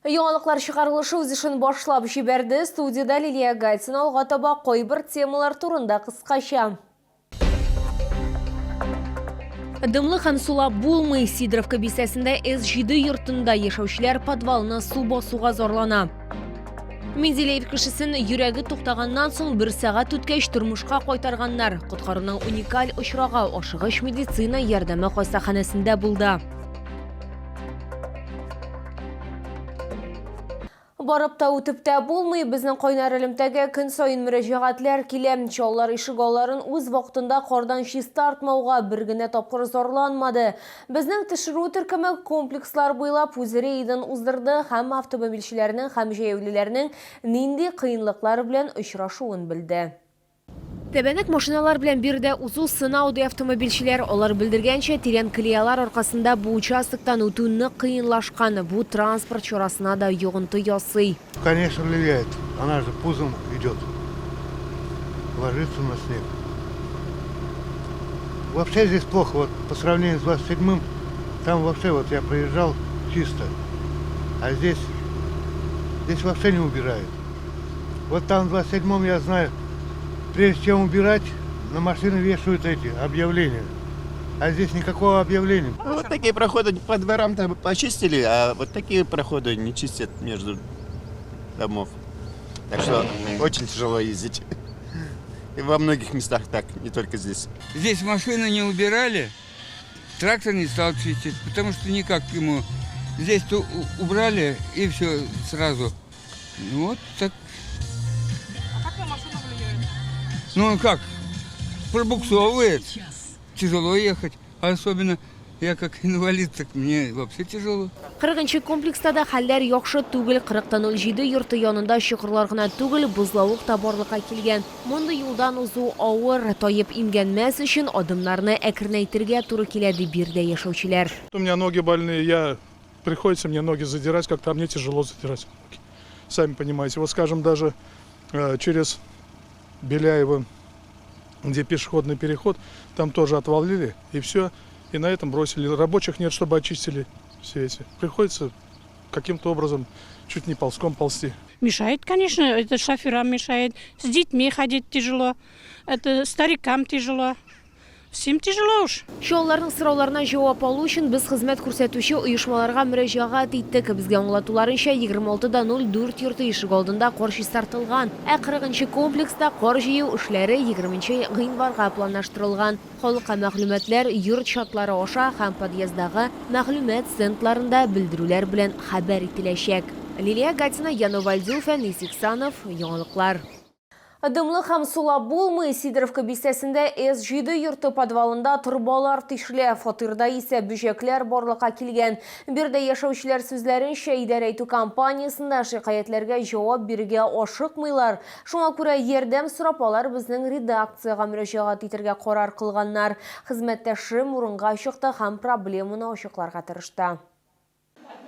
Яңалыклар чыгарылышы үз эшен башлап җибәрде. Студиядә Лилия Гатина. Алга таба кайбер темалар турында кыскача. Дымлы һәм сулап булмый. Сидоровка бистәсендә С7 йортында яшәүчеләр подвалны су басуга зарлана. Менделеев кешесен йөрәге туктаганнан соң бер сәгать үткәч тормышка кайтарганнар. Коткаруның уникаль очрагы ашыгыч медицина ярдәме хастаханәсендә булды. Барып та үтеп тә булмый, безнең кайнар элемтәгә көн саен мөрәҗәгатьләр килә. Чаллар ишегалларын үз вакытында кардан чистартмауга бер генә тапкыр зарланмады. Безнең төшерү төркеме комплекслар буйлап үз рейдын уздырды һәм автомобильчеләрнең һәм җәяүлеләрнең нинди кыенлыклар белән очрашуын белде. Тәбәнәк машиналар белән биредә узу сынау, ди автомобильчеләр. Алар белдергәнчә, тирән колеялар аркасында бу участоктан үтү нык кыенлашкан. Бу транспорт чарасына да йогынты ясый. Конечно, влияет. Она же пузом идет. Ложится на снег. Вообще здесь плохо. Вот по сравнению с 27-м, там вообще вот я проезжал чисто. А здесь, здесь вообще не убирают. Вот там в 27-м, я знаю, прежде чем убирать, на машины вешают эти объявления. А здесь никакого объявления. Ну, вот такие проходы по дворам там почистили, а вот такие проходы не чистят между домов. Так что очень тяжело ездить. И во многих местах так, не только здесь. Здесь машины не убирали, трактор не стал чистить, потому что никак ему. Здесь-то убрали, и все сразу. Ну вот так. А как на машину влияет? Ну как, пробуксовывает. Тяжело ехать. А особенно я как инвалид, так мне вообще тяжело. 40 нчы комплекста да хәлләр яхшы түгел. 40,07 йорты янында чокырлар гына түгел, бозлавык та барлыкка килгән. Мондый юлдан узу авыр, таеп имгәнмәс өчен адымнарны әкренәйтергә туры килә, ди биредә яшәүчеләр. У меня ноги больные, я приходится мне ноги задирать, как-то мне тяжело задирать ноги. Сами понимаете. Вот, скажем, даже через Беляево, где пешеходный переход, там тоже отвалили, и все. И на этом бросили. Рабочих нет, чтобы очистили все эти. Приходится каким-то образом чуть не ползком ползти. Мешает, конечно, это шоферам мешает. С детьми ходить тяжело, это старикам тяжело. Всем тяжело уж. Чаллыларның сорауларына җавап алу өчен без хезмәт күрсәтүче оешмаларга мөрәҗәгать иттек. Безгә аңлатуларынча, 26,04 йорты ишегалдында кар чистартылган, ә 40 нчы комплекста кар җыю эшләре 20 нче гыйнварга планлаштырылган. Халыкка мәгълүматлар йорт чатлары аша һәм подъезддагы мәгълүмат стендларында белдерүләр белән хәбәр ителәчәк. Лилия Гатина, Яно Вальдюф, Фәнис Иксанов, Яңалыклар. Дымлы һәм сулап булмый. Сидоровка бистәсендә С7 йорты подвалында торбалар тишелә, фатирда исә бөҗәкләр барлыкка килгән. Биредә яшәүчеләр сүзләренчә, идарә итү компаниясендә шикаятьләргә җавап бирергә ашыкмыйлар. Шуңа күрә ярдәм сорап алар безнең редакциягә мөрәҗәгать итәргә карар кылганнар. Хезмәттәшем урынга чыкты һәм проблеманы ачыкларга тырышты.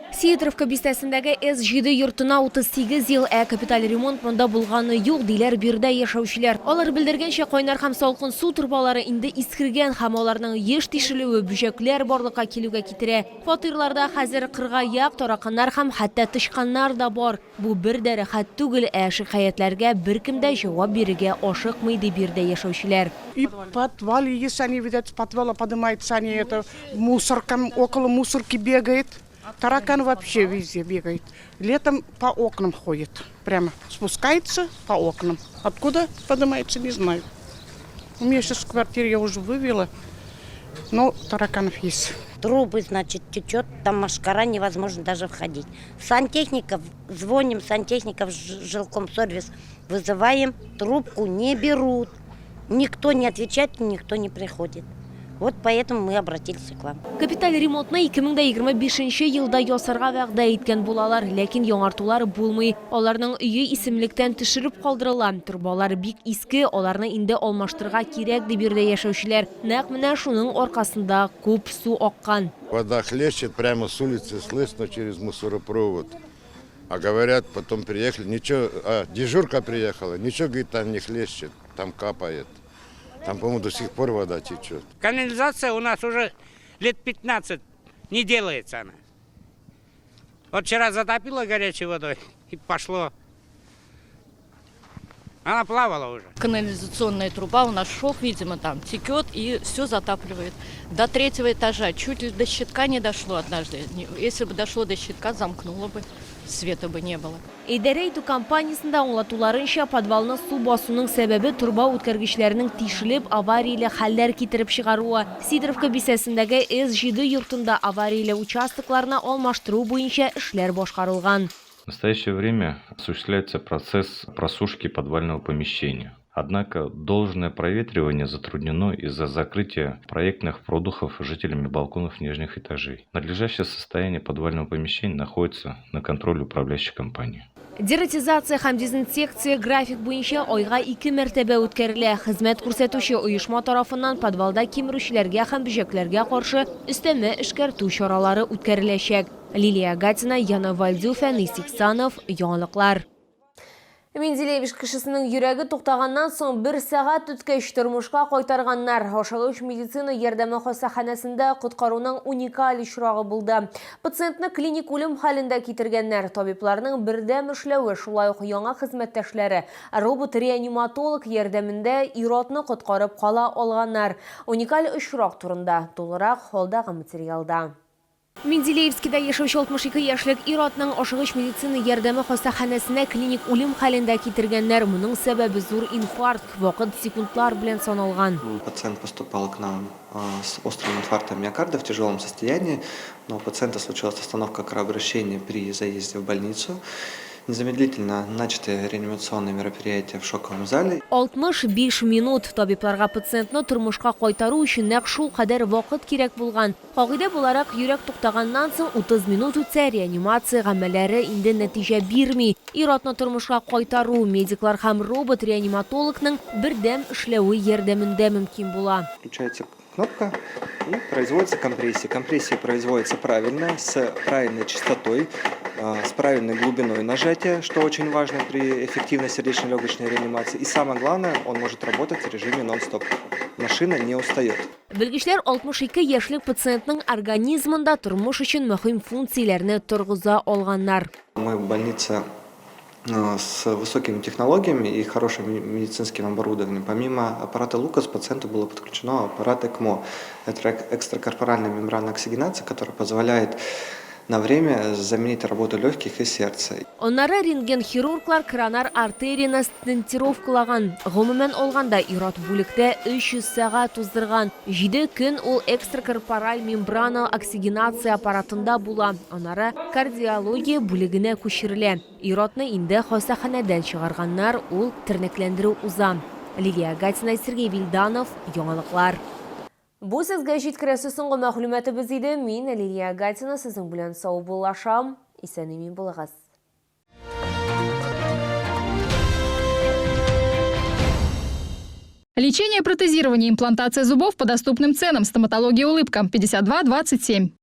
Сидоровка бистәсендәге С7 йортына 38 ел, ә капиталь ремонт монда булганы юк, диләр биредә яшәүчеләр. Алар белдергәнчә, кайнар һәм салкын су торбалары инде искергән һәм аларның еш тишелүе бөҗәкләр барлыкка килүгә китерә. Фатирларда хәзер кыргаяк, тараканнар һәм хәтта тычканнар да бар. Бу бер дә рәхәт түгел, ә шикаятьләргә беркем дә җавап бирергә ашыкмый, ди биредә яшәүчеләр. И в подвале есть они, видать, с подвала поднимаются они, это мусорка, около мусорки бегает. Таракан вообще везде бегает. Летом по окнам ходит, прямо спускается по окнам. Откуда поднимается, не знаю. У меня сейчас в квартире я уже вывела, но тараканов есть. Трубы, значит, течет, там машкара, невозможно даже входить. Сантехников, звоним, сантехников, жилкомсервис вызываем, трубку не берут. Никто не отвечает, никто не приходит. Вот поэтому мы обратились к вам. Капиталь ремонтны 2025 елда ясарга вәгъдә иткән булалар, ләкин яңартулар булмый. Аларның өе исемлектән төшереп калдырыла. Торбалар бик иске, аларны инде алмаштырырга кирәк, ди биредә яшәүчеләр. Нәкъ менә шуның аркасында күп су аккан. Вода хлещет прямо с улицы, слышно через мусоропровод. А говорят, потом приехали, ничего, а, дежурка приехала, ничего, говорит, там не хлещет, там капает. Там, по-моему, до сих пор вода течет. Канализация у нас уже лет 15 не делается она. Вот вчера затопило горячей водой и пошло. Она плавала уже. Канализационная труба у нас шов, видимо, там текет и все затапливает. До третьего этажа. Чуть ли до щитка не дошло однажды. Если бы дошло до щитка, замкнуло бы, света бы не было. Идарә итү компаниясендә аңлатуларынча, подвалны су басуның сәбәбе торба үткәргечләренең тишелеп, аварияле хәлләр китереп чыгаруы. Сидоровка бистәсендәге С-7 йортында аварияле участокларны алмаштыру буенча эшләр башкарылган. В настоящее время осуществляется процесс просушки подвального помещения. Однако должное проветривание затруднено из-за закрытия проектных продухов жителями балконов нижних этажей. Надлежащее состояние подвального помещения находится на контроле управляющей компании. Дератизация һәм дезинсекция график буенча айга ике мәртәбә үткәрелә. Хезмәт күрсәтүче оешма тарафыннан подвалда кимерүчеләргә һәм бөҗәкләргә каршы өстәмә эшкәртү чаралары үткәреләчәк. Лилия Гатина, Яна Вальдю, Фәнис Иксанов, Яңалыклар. Менделеевск кешесенең йөрәге туктаганнан соң бер сәгать үткәч тормышка кайтарганнар. Ашыгыч медицина ярдәме хастаханәсендә коткаруның уникаль очрагы булды. Пациентны клиник үлем хәлендә китергәннәр. Табибларның бердәм эшләве, шулай ук яңа хезмәттәшләре, робот-реаниматолог ярдәмендә ир-атны коткарып кала алганнар. Уникаль очрак турында тулырак алдагы материалда. Менделеевскида яшәүче 62 яшьлек ир-атның ашыгыч медицина ярдәме хастаханәсенә клиник үлем хәлендә китергәннәр. Моның сәбәбе зур инфаркт, вакыт секундлар белән саналган. Пациент поступал к нам с острым инфарктом миокарда в тяжелом состоянии, но у пациента случилась остановка кровообращения при заезде в больницу. Незамедлительно начаты реанимационные мероприятия в шоковом зале. 65 минут табибларга пациентны тормышка кайтару өчен нәкъ шул кадәр вакыт кирәк булган. Кагыйдә буларак, йөрәк туктаганнан соң 30 минут үтсә, реанимация гамәлләре инде нәтиҗә бирми. Ир-атны тормышка кайтару медиклар һәм робот-реаниматологның бердәм эшләве ярдәмендә мөмкин була. Включается кнопка и производится компрессия. Компрессия производится правильно, с правильной частотой, с правильной глубиной нажатия, что очень важно при эффективной сердечно-легочной реанимации. И самое главное, он может работать в режиме нон-стоп. Машина не устает. Белгечләр 62 яшьлек пациентның организмында тормыш өчен мөһим функцияләрне торгыза алганнар. Мы больница с высокими технологиями и хорошим медицинским оборудованием. Помимо аппарата Лукас пациенту было подключено аппарат ЭКМО. Это экстракорпоральная мембранная оксигенация, которая позволяет на время заменить работу легких и сердца. Аннары рентген-хирурглар коронар артерияне стентировкалаган. Гомумән алганда, ир-ат бүлектә 300 сәгать уздырган. 7 көн ул экстракорпораль мембрана оксигенация аппаратында була. Аннары кардиология бүлегенә күчерелә. Ир-атны инде хастаханәдән чыгарганнар, ул тернәкләндерү уза. Лилия Гатина, Сергей Вильданов, Яңалыклар. Бу сезгә җиткерәсе соңгы мәгълүматыбыз иде. Мин Лилия Гатина сезнең белән саубуллашам. Исән-имин булыгыз. Лечение, протезирование, имплантация зубов по доступным ценам. Стоматология «Улыбка» 52 27.